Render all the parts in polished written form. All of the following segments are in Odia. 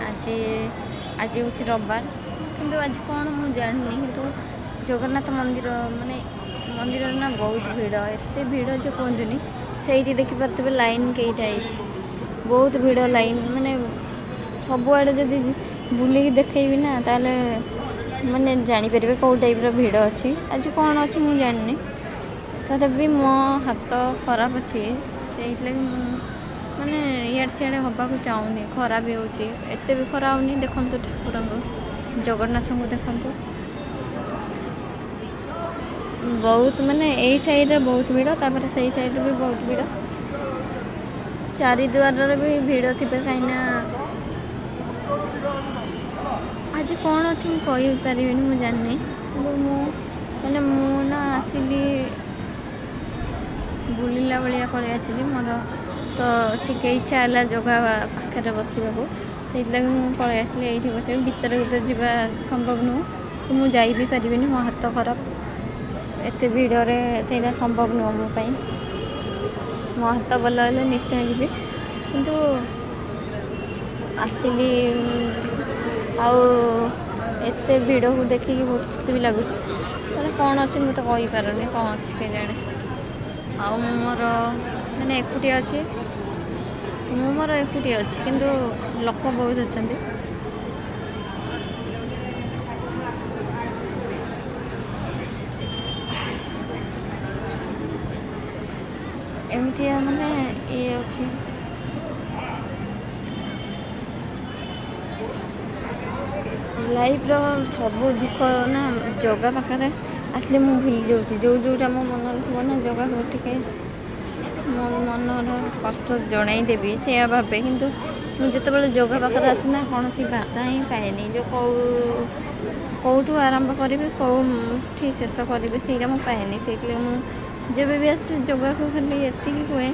ଆଜି ଆଜି ହେଉଛି ରବିବାର, କିନ୍ତୁ ଆଜି କ'ଣ ମୁଁ ଜାଣିନି। କିନ୍ତୁ ଜଗନ୍ନାଥ ମନ୍ଦିର ମାନେ ମନ୍ଦିରରେ ନା ବହୁତ ଭିଡ଼, ଏତେ ଭିଡ଼ ଯେ କୁହନ୍ତୁନି। ସେଇଠି ଦେଖିପାରୁଥିବେ ଲାଇନ୍ କେଇଟା ହେଇଛି, ବହୁତ ଭିଡ଼ ଲାଇନ୍। ମାନେ ସବୁଆଡ଼େ ଯଦି ବୁଲିକି ଦେଖେଇବି ନା, ତାହେଲେ ମାନେ ଜାଣିପାରିବେ କେଉଁ ଟାଇପ୍ର ଭିଡ଼ ଅଛି। ଆଜି କ'ଣ ଅଛି ମୁଁ ଜାଣିନି, ତଥାପି ମୋ ହାତ ଖରାପ ଅଛି, ସେଇଥିଲାଗି ମୁଁ ମାନେ ଇଆଡ଼େ ସିଆଡ଼େ ହେବାକୁ ଚାହୁଁନି। ଖରା ବି ହେଉଛି, ଏତେ ବି ଖରା ହେଉନି। ଦେଖନ୍ତୁ ଠାକୁରଙ୍କୁ, ଜଗନ୍ନାଥଙ୍କୁ ଦେଖନ୍ତୁ, ବହୁତ ମାନେ ଏଇ ସାଇଡ଼୍ରେ ବହୁତ ଭିଡ଼, ତାପରେ ସେଇ ସାଇଡ଼୍ରେ ବି ବହୁତ ଭିଡ଼, ଚାରିଦୁଆରରେ ବି ଭିଡ଼ ଥିବେ। କାହିଁକିନା ଆଜି କ'ଣ ଅଛି ମୁଁ କହିପାରିବିନି, ମୁଁ ଜାଣିନି। କିନ୍ତୁ ମୁଁ ମାନେ ମୁଁ ନା ଆସିଲି ବୁଲିଲା ଭଳିଆ ପଳେଇ ଆସିଲି। ମୋର ତ ଟିକେ ଇଚ୍ଛା ହେଲା ଜଗା ପାଖରେ ବସିବାକୁ, ସେଇଥିଲାଗି ମୁଁ ପଳେଇ ଆସିଲି ଏଇଠି ବସିବି। ଭିତରକୁ ତ ଯିବା ସମ୍ଭବ ନୁହଁ, ମୁଁ ଯାଇ ବି ପାରିବିନି, ମୋ ହାତ ଖରାପ। ଏତେ ଭିଡ଼ରେ ସେଇଟା ସମ୍ଭବ ନୁହଁ ମୋ ପାଇଁ। ମୋ ହାତ ଭଲ ହେଲେ ନିଶ୍ଚୟ ଯିବି, କିନ୍ତୁ ଆସିଲି ଆଉ ଏତେ ଭିଡ଼କୁ ଦେଖିକି ବହୁତ ଖୁସି ବି ଲାଗୁଛି। ମାନେ କ'ଣ ଅଛି ମୁଁ ତ କହିପାରୁନି, କ'ଣ ଅଛି କେଜାଣି। ଆଉ ମୁଁ ମୋର ମାନେ ଏକୁଟିଆ ଅଛି, ମୁଁ ମୋର ଏକୁଟିଆ ଅଛି, କିନ୍ତୁ ଲୋକ ବହୁତ ଅଛନ୍ତି। ଏମିତିଆ ମାନେ ଇଏ ଅଛି। ଲାଇଫ୍ର ସବୁ ଦୁଃଖ ନା ଜଗା ପାଖରେ ଆସିଲେ ମୁଁ ଭୁଲି ଯାଉଛି। ଯେଉଁ ଯେଉଁଟା ମୋ ମନରେ ଥିବ ନା, ଜଗାକୁ ଟିକେ ମୋ ମନର କଷ୍ଟ ଜଣାଇଦେବି ସେଇଆ ଭାବେ। କିନ୍ତୁ ମୁଁ ଯେତେବେଳେ ଜଗା ପାଖରେ ଆସେ ନା, କୌଣସି ଭାଷା ହିଁ ପାଏନି। ଯେଉଁ କେଉଁ କେଉଁଠୁ ଆରମ୍ଭ କରିବି, କେଉଁଠି ଶେଷ କରିବି, ସେଇଟା ମୁଁ ପାଏନି। ସେଇଥିଲାଗି ମୁଁ ଯେବେ ବି ଆସେ ଜଗାକୁ ଖାଲି ଏତିକି କୁହେ,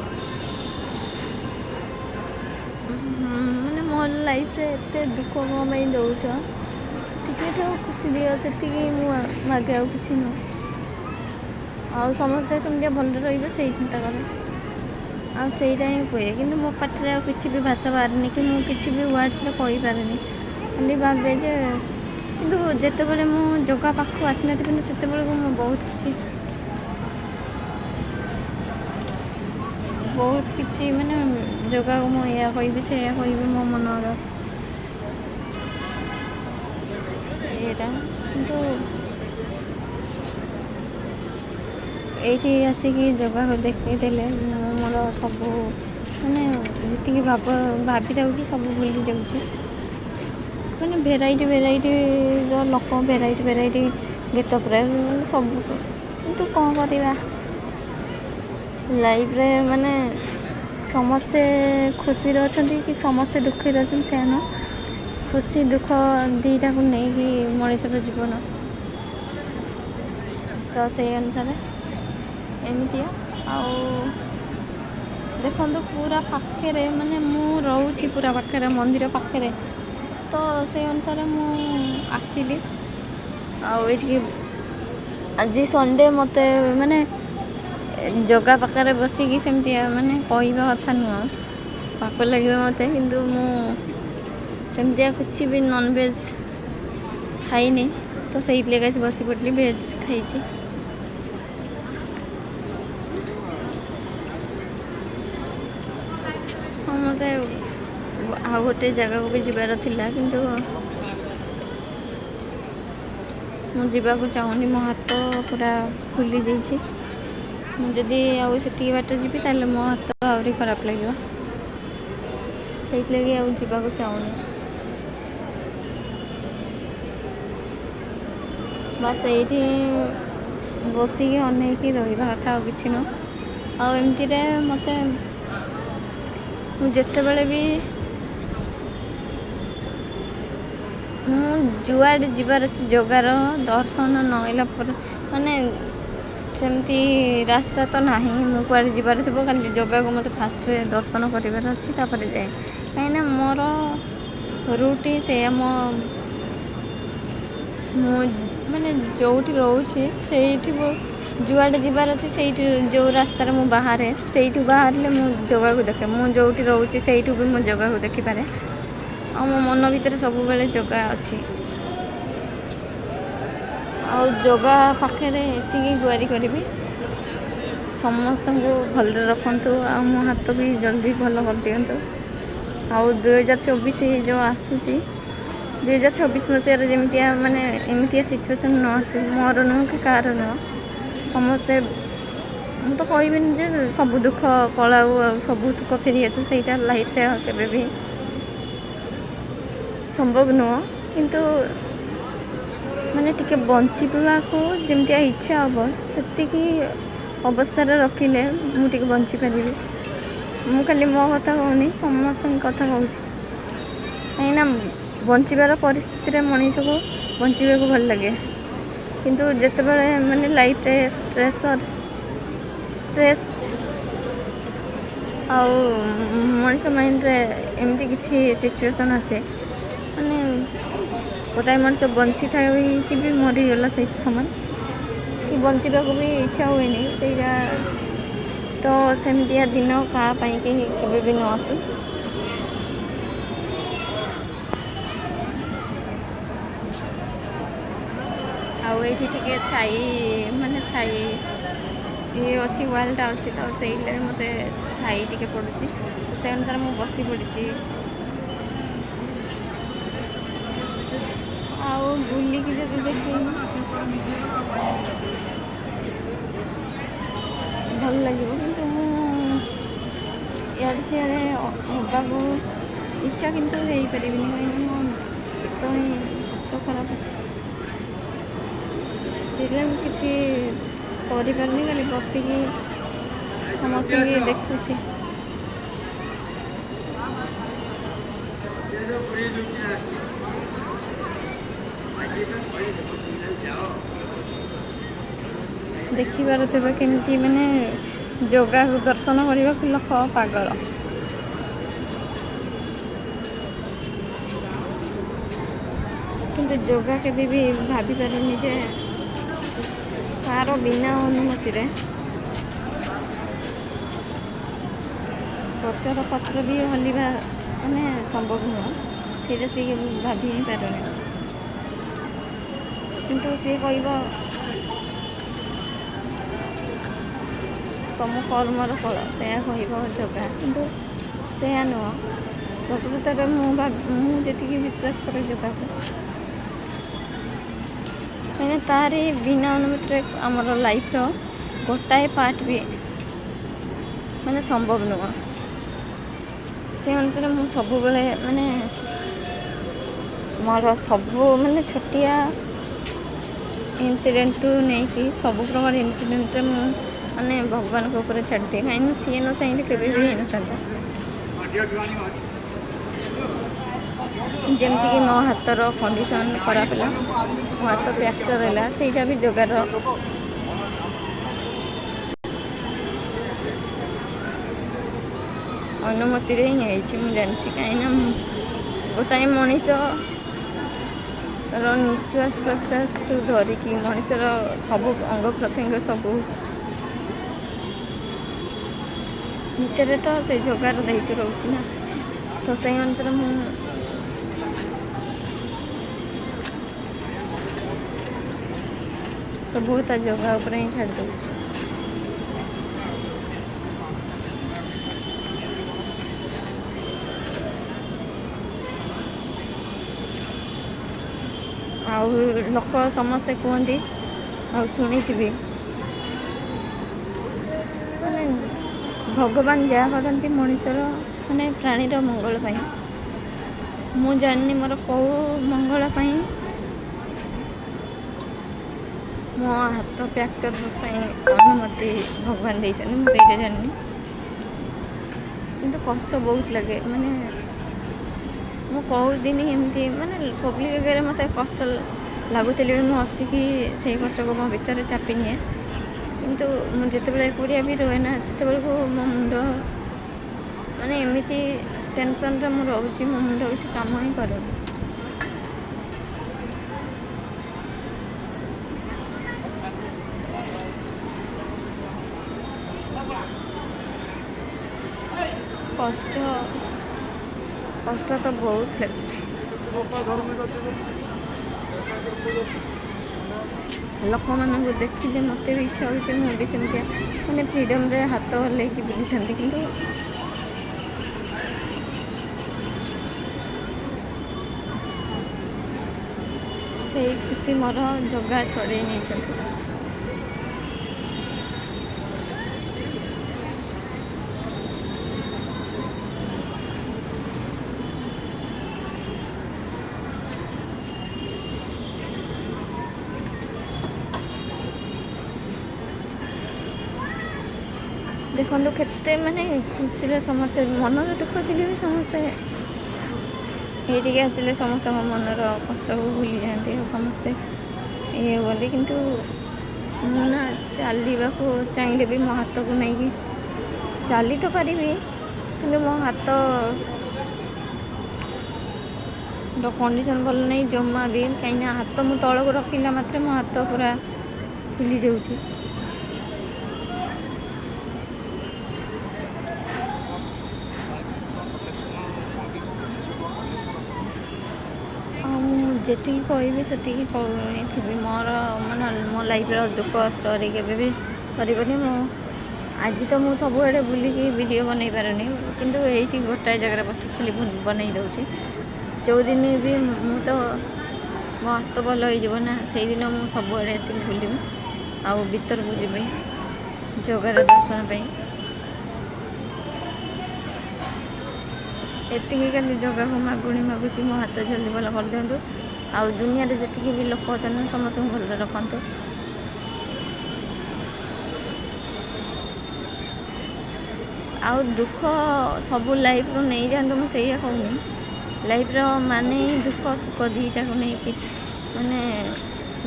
ମାନେ ମୋ ଲାଇଫ୍ରେ ଏତେ ଦୁଃଖ କ'ଣ ପାଇଁ ଦେଉଛ, ଟିକେ ତ ଖୁସି ଦିଅ, ସେତିକି ମୁଁ ମାଗେ, ଆଉ କିଛି ନୁହଁ। ଆଉ ସମସ୍ତେ କେମିତି ଭଲରେ ରହିବେ ସେଇ ଚିନ୍ତା କରେ, ଆଉ ସେଇଟା ହିଁ କୁହେ। କିନ୍ତୁ ମୋ ପାଟିରେ ଆଉ କିଛି ବି ଭାଷା ବାହାରେନି କି ମୁଁ କିଛି ବି ୱାର୍ଡ଼ସରେ କହିପାରେନି, ଖାଲି ଭାବେ ଯେ। କିନ୍ତୁ ଯେତେବେଳେ ମୁଁ ଜଗା ପାଖକୁ ଆସିନଥିବି ନା, ସେତେବେଳକୁ ମୁଁ ବହୁତ କିଛି ବହୁତ କିଛି ମାନେ ଜଗାକୁ ମୁଁ ଏଇଆ କହିବି, ସେଇଆ କହିବି, ମୋ ମନର ଏଇଟା। କିନ୍ତୁ ଏଇଠି ଆସିକି ଜଗାକୁ ଦେଖିଦେଲେ ମୁଁ ମୋର ସବୁ ମାନେ ଯେତିକି ଭାବିଥାଉଛି ସବୁ ଭୁଲି ଯାଉଛି। ମାନେ ଭେରାଇଟି ଭେରାଇଟିର ଲୋକ, ଭେରାଇଟି ଭେରାଇଟି ଗେଟଅପ୍ରେ, ମାନେ ସବୁ। କିନ୍ତୁ କ'ଣ କରିବା, ଲାଇଫ୍ରେ ମାନେ ସମସ୍ତେ ଖୁସିରେ ଅଛନ୍ତି କି ସମସ୍ତେ ଦୁଃଖରେ ଅଛନ୍ତି ସେୟା ନୁହଁ। ଖୁସି ଦୁଃଖ ଦୁଇଟାକୁ ନେଇକି ମଣିଷର ଜୀବନ, ତ ସେଇ ଅନୁସାରେ ଏମିତିଆ। ଆଉ ଦେଖନ୍ତୁ ପୁରା ପାଖରେ, ମାନେ ମୁଁ ରହୁଛି ପୁରା ପାଖରେ, ମନ୍ଦିର ପାଖରେ, ତ ସେଇ ଅନୁସାରେ ମୁଁ ଆସିଲି। ଆଉ ଏଇଠିକି ଆଜି ସଣ୍ଡେ, ମୋତେ ମାନେ ଜଗା ପାଖରେ ବସିକି ସେମିତିଆ ମାନେ କହିବା କଥା ନୁହଁ, ପାପ ଲାଗିବ ମୋତେ, କିନ୍ତୁ ମୁଁ ସେମିତିଆ କିଛି ବି ନନଭେଜ୍ ଖାଇନି, ତ ସେଇଥିଲାଗି ଆଜି ବସି ପଡ଼ିଲି, ଭେଜ୍ ଖାଇଛି। ହଁ, ମୋତେ ଆଉ ଗୋଟେ ଜାଗାକୁ ବି ଯିବାର ଥିଲା, କିନ୍ତୁ ମୁଁ ଯିବାକୁ ଚାହୁଁନି। ମୋ ହାତ ପୁରା ଫୁଲି ଯାଇଛି, ମୁଁ ଯଦି ଆଉ ସେତିକି ବାଟ ଯିବି ତାହେଲେ ମୋ ହାତ ଆହୁରି ଖରାପ ଲାଗିବ, ସେଇଥିଲାଗି ଆଉ ଯିବାକୁ ଚାହୁଁନି। ବାସ୍ ଏଇଠି ବସିକି ଅନେଇକି ରହିବା କଥା, ଆଉ କିଛି ନୁହଁ। ଆଉ ଏମିତିରେ ମୋତେ ମୁଁ ଯେତେବେଳେ ବି ମୁଁ ଯୁଆଡ଼େ ଯିବାର ଅଛି, ଜଗାର ଦର୍ଶନ ନହେଲା ପରେ ମାନେ ସେମିତି ରାସ୍ତା ତ ନାହିଁ। ମୁଁ କୁଆଡ଼େ ଯିବାର ଥିବ, ଖାଲି ଜଗାକୁ ମୋତେ ଫାଷ୍ଟରେ ଦର୍ଶନ କରିବାର ଅଛି, ତାପରେ ଯାଏ। କାହିଁକିନା ମୋର ରୁଟ୍ ହିଁ ସେଇଆ। ମୁଁ ମାନେ ଯେଉଁଠି ରହୁଛି ସେଇଠି ମୁଁ ଯୁଆଡ଼େ ଯିବାର ଅଛି, ସେଇଠି ଯେଉଁ ରାସ୍ତାରେ ମୁଁ ବାହାରେ, ସେଇଠୁ ବାହାରିଲେ ମୁଁ ଜଗାକୁ ଦେଖେ। ମୁଁ ଯେଉଁଠି ରହୁଛି ସେଇଠୁ ବି ମୁଁ ଜଗାକୁ ଦେଖିପାରେ। ଆଉ ମୋ ମନ ଭିତରେ ସବୁବେଳେ ଜଗା ଅଛି। ଆଉ ଜଗା ପାଖରେ ଏତିକି ଗୁହାରି କରିବି, ସମସ୍ତଙ୍କୁ ଭଲରେ ରଖନ୍ତୁ ଆଉ ମୋ ହାତ ବି ଜଲ୍ଦି ଭଲ କରିଦିଅନ୍ତୁ। ଆଉ 2024 ଯେଉଁ ଆସୁଛି, 2026 ମସିହାରେ ଯେମିତିଆ ମାନେ ଏମିତିଆ ସିଚୁଏସନ୍ ନ ଆସୁ, ମୋର ନୁହଁ କି କାହାର ନୁହଁ, ସମସ୍ତେ, ମୁଁ ତ କହିବିନି ଯେ ସବୁ ଦୁଃଖ ପଳାଉ ଆଉ ସବୁ ସୁଖ ଫେରି ଆସୁ, ସେଇଟା ଲାଇଫ୍ରେ ଆଉ କେବେ ବି ସମ୍ଭବ ନୁହଁ। କିନ୍ତୁ ମାନେ ଟିକେ ବଞ୍ଚିବାକୁ ଯେମିତିଆ ଇଚ୍ଛା ହେବ ସେତିକି ଅବସ୍ଥାରେ ରଖିଲେ ମୁଁ ଟିକେ ବଞ୍ଚିପାରିବି। ମୁଁ ଖାଲି ମୋ କଥା କହୁନି, ସମସ୍ତଙ୍କ କଥା କହୁଛି। କାହିଁକିନା ବଞ୍ଚିବାର ପରିସ୍ଥିତିରେ ମଣିଷକୁ ବଞ୍ଚିବାକୁ ଭଲ ଲାଗେ, କିନ୍ତୁ ଯେତେବେଳେ ମାନେ ଲାଇଫ୍ରେ ଷ୍ଟ୍ରେସ୍ ଆଉ ମଣିଷ ମାଇଣ୍ଡରେ ଏମିତି କିଛି ସିଚୁଏସନ୍ ଆସେ, ମାନେ ଗୋଟାଏ ମଣିଷ ବଞ୍ଚିଥାଏ କି ବି ମରିଗଲା ସେଇଠି ସମାନ, କି ବଞ୍ଚିବାକୁ ବି ଇଚ୍ଛା ହୁଏନି। ସେଇଟା ତ ସେମିତିଆ ଦିନ କାହା ପାଇଁ କି କେବେ ବି ନ ଆସୁ। ଆଉ ଏଇଠି ଟିକେ ଛାଇ, ମାନେ ଛାଇ ଇଏ ଅଛି, ୱାଲ୍ଟା ଅଛି, ତ ସେଇଲାଗି ମୋତେ ଛାଇ ଟିକେ ପଡ଼ୁଛି, ତ ସେଇ ଅନୁସାରେ ମୁଁ ବସି ପଡ଼ିଛି। ଆଉ ବୁଲିକି ଯଦି ଦେଖିବି ଭଲ ଲାଗିବ, କିନ୍ତୁ ମୁଁ ଇଆଡ଼େ ସିଆଡ଼େ ହେବାକୁ ଇଚ୍ଛା କିନ୍ତୁ ହେଇପାରିବିନି, କାହିଁକିନା ମୋ ହାତ ହିଁ ହାତ ଖରାପ ଅଛି, ସେଥିଲାଗି ମୁଁ କିଛି କରିପାରୁନି, ଖାଲି ବସିକି ସମସ୍ତଙ୍କୁ ଦେଖୁଛି। ଦେଖିପାରୁଥିବେ କେମିତି ମାନେ ଜଗାକୁ ଦର୍ଶନ କରିବାକୁ ଲୋକ ପାଗଳ। କିନ୍ତୁ ଜଗା କେବେ ବି ଭାବିପାରୁନି ଯେ ତାର ବିନା ଅନୁମତିରେ ଗଛର ପତ୍ର ବି ହଲିବା ମାନେ ସମ୍ଭବ ନୁହଁ, ସେଇଟା ସିଏ କେବେ ଭାବି ହିଁ ପାରୁନି। କିନ୍ତୁ ସିଏ କହିବ ତମ କର୍ମର ଫଳ, ସେୟା କହିବ ଜଗା, କିନ୍ତୁ ସେୟା ନୁହଁ। ପ୍ରକୃତରେ ମୁଁ ଯେତିକି ବିଶ୍ୱାସ କରେ ଜଗାକୁ, କାହିଁକିନା ତାରି ବିନା ଅନୁମତିରେ ଆମର ଲାଇଫ୍ର ଗୋଟାଏ ପାର୍ଟ ବି ମାନେ ସମ୍ଭବ ନୁହଁ। ସେ ଅନୁସାରେ ମୁଁ ସବୁବେଳେ ମାନେ ମୋର ସବୁ ମାନେ ଛୋଟିଆ ଇନସିଡେଣ୍ଟରୁ ନେଇକି ସବୁ ପ୍ରକାର ଇନସିଡେଣ୍ଟରେ ମୁଁ ମାନେ ଭଗବାନଙ୍କ ଉପରେ ଛାଡ଼ିଦିଏ, କାହିଁକିନା ସିଏ ନ ଚାହିଁଲେ କେବେ ବି ହେଇନଥାନ୍ତା। ଯେମିତିକି ମୋ ହାତର କଣ୍ଡିସନ୍ ଖରାପ ହେଲା, ମୋ ହାତ ଫ୍ରାକ୍ଚର୍ ହେଲା, ସେଇଟା ବି ଜଗାର ଅନୁମତିରେ ହିଁ ହେଇଛି, ମୁଁ ଜାଣିଛି। କାହିଁକିନା ଗୋଟାଏ ମଣିଷର ନିଶ୍ୱାସ ପ୍ରଶ୍ୱାସଠୁ ଧରିକି ମଣିଷର ସବୁ ଅଙ୍ଗ ପ୍ରତ୍ୟଙ୍ଗ ସବୁ ଭିତରେ ତ ସେ ଜଗାର ଦାୟିତ୍ୱ ରହୁଛି ନା, ତ ସେଇ ଅନୁସାରେ ମୁଁ ସବୁ ତା ଜଗା ଉପରେ ହିଁ ଛାଡ଼ି ଦେଉଛି। ଆଉ ଲୋକ ସମସ୍ତେ କୁହନ୍ତି ଆଉ ଶୁଣିଛି ବି, ମାନେ ଭଗବାନ ଯାହା କରନ୍ତି ମଣିଷର ମାନେ ପ୍ରାଣୀର ମଙ୍ଗଳ ପାଇଁ। ମୁଁ ଜାଣିନି ମୋର କେଉଁ ମଙ୍ଗଳ ପାଇଁ ମୋ ହାତ ଫ୍ରାକ୍ଚର୍ ପାଇଁ ଅନୁମତି ଭଗବାନ ଦେଇଛନ୍ତି, ମୁଁ ସେଇଟା ଜାଣିନି। କିନ୍ତୁ କଷ୍ଟ ବହୁତ ଲାଗେ, ମାନେ ମୁଁ କେଉଁ ଦିନ ଏମିତି ମାନେ ପବ୍ଲିକ୍ ଆଗରେ ମୋତେ କଷ୍ଟ ଲାଗୁଥିଲେ ବି ମୁଁ ହସିକି ସେଇ କଷ୍ଟକୁ ମୋ ଭିତରେ ଚାପି ନିଏ। କିନ୍ତୁ ମୁଁ ଯେତେବେଳେ ଏକୁଟିଆ ବି ରୁହେ ନା, ସେତେବେଳକୁ ମୋ ମୁଣ୍ଡ ମାନେ ଏମିତି ଟେନସନ୍ରେ ମୁଁ ରହୁଛି, ମୋ ମୁଣ୍ଡ କିଛି କାମ ହିଁ କରୁନି। କଷ୍ଟ କଷ୍ଟ ତ ବହୁତ ଲାଗୁଛି। ଲୋକମାନଙ୍କୁ ଦେଖିଲେ ମୋତେ ବି ଇଚ୍ଛା ହେଉଛି ମୁଁ ବି ସେମିତିଆ ମାନେ ଫ୍ରିଡ଼ମ୍ରେ ହାତ ହଲେଇକି ବୁଲିଥାନ୍ତି, କିନ୍ତୁ ସେଇ ଖୁସି ମୋର ଜଗା ଛଡ଼େଇ ନେଇଛନ୍ତି। ଦେଖନ୍ତୁ କେତେ ମାନେ ଖୁସିରେ ସମସ୍ତେ, ମନର ଦୁଃଖ ଥିଲେ ବି ସମସ୍ତେ ଏଇଠିକି ଆସିଲେ ସମସ୍ତଙ୍କ ମନର କଷ୍ଟକୁ ଭୁଲି ଯାଆନ୍ତି ଆଉ ସମସ୍ତେ ଇଏ ହୁଅନ୍ତି। କିନ୍ତୁ ମୁଁ ନା ଚାଲିବାକୁ ଚାହିଁଲେ ବି ମୋ ହାତକୁ ନେଇକି ଚାଲି ତ ପାରିବି, କିନ୍ତୁ ମୋ ହାତ କଣ୍ଡିସନ୍ ଭଲ ନାହିଁ ଜମା ବି। କାହିଁକିନା ହାତ ମୁଁ ତଳକୁ ରଖିଲା ମାତ୍ରେ ମୋ ହାତ ପୁରା ଫୁଲି ଯାଉଛି। ଆଉ ମୁଁ ଯେତିକି କହିବି ସେତିକି କହିଥିବି। ମୋର ମାନେ ମୋ ଲାଇଫ୍ର ଦୁଃଖ ଷ୍ଟୋରି କେବେ ବି ସରିବନି। ମୁଁ ଆଜି ତ ମୁଁ ସବୁଆଡ଼େ ବୁଲିକି ଭିଡ଼ିଓ ବନେଇ ପାରୁନି, କିନ୍ତୁ ଏଇଠି ଗୋଟାଏ ଜାଗାରେ ବସି ଖାଲି ବନେଇ ଦେଉଛି। ଯେଉଁଦିନ ବି ମୁଁ ତ ମୋ ହାତ ଭଲ ହେଇଯିବ ନା, ସେଇଦିନ ମୁଁ ସବୁଆଡ଼େ ଆସିକି ବୁଲିବି ଆଉ ଭିତରକୁ ଯିବି ଜଗାର ଦର୍ଶନ ପାଇଁ। ଏତିକି ଖାଲି ଜଗାକୁ ମାଗୁଣି ମାଗୁଛି, ମୋ ହାତ ଜଲ୍ଦି ଭଲ କରିଦିଅନ୍ତୁ। ଆଉ ଦୁନିଆରେ ଯେତିକି ବି ଲୋକ ଅଛନ୍ତି ସମସ୍ତଙ୍କୁ ଭଲରେ ରଖନ୍ତୁ। ଆଉ ଦୁଃଖ ସବୁ ଲାଇଫ୍ରୁ ନେଇଯାଆନ୍ତୁ, ମୁଁ ସେଇଆ କହୁନି। ଲାଇଫ୍ର ମାନେ ହିଁ ଦୁଃଖ ସୁଖ ଦୁଇଟାକୁ ନେଇକି ମାନେ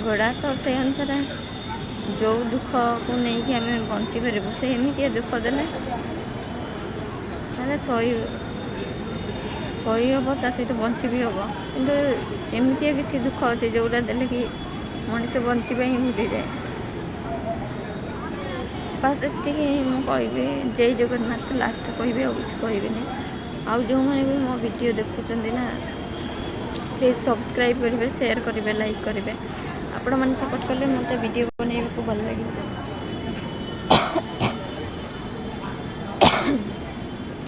ଗଢ଼ା, ତ ସେଇ ଅନୁସାରେ ଯେଉଁ ଦୁଃଖକୁ ନେଇକି ଆମେ ବଞ୍ଚିପାରିବୁ, ସେ ଏମିତିଆ ଦୁଃଖ ଦେଲେ ମାନେ ସହି ହେବ, ତା ସହିତ ବଞ୍ଚି ବି ହେବ। କିନ୍ତୁ ଏମିତିଆ କିଛି ଦୁଃଖ ଅଛି ଯେଉଁଟା ଦେଲେ କି ମଣିଷ ବଞ୍ଚିବା ହିଁ ଭୁଲିଯାଏ। ବାସ୍ ଏତିକି ମୁଁ କହିବି। ଜୟ ଜଗନ୍ନାଥ ଲାଷ୍ଟ କହିବି, ଆଉ କିଛି କହିବିନି। ଆଉ ଯେଉଁମାନେ ବି ମୋ ଭିଡ଼ିଓ ଦେଖୁଛନ୍ତି ନା, ପ୍ଲିଜ୍ ସବସ୍କ୍ରାଇବ୍ କରିବେ, ସେୟାର କରିବେ, ଲାଇକ୍ କରିବେ। ଆପଣମାନେ ସପୋର୍ଟ କଲେ ମୋତେ ଭିଡ଼ିଓ ବନେଇବାକୁ ଭଲ ଲାଗିବ।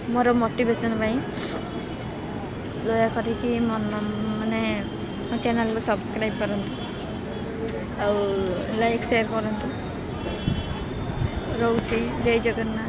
ମୋର ମୋଟିଭେସନ୍ ପାଇଁ ଦୟା କରିକି ମନ ମାନେ ମୋ ଚ୍ୟାନେଲ୍କୁ ସବସ୍କ୍ରାଇବ୍ କରନ୍ତୁ ଆଉ ଲାଇକ୍ ସେୟାର କରନ୍ତୁ। ରହୁଛି, ଜୟ ଜଗନ୍ନାଥ।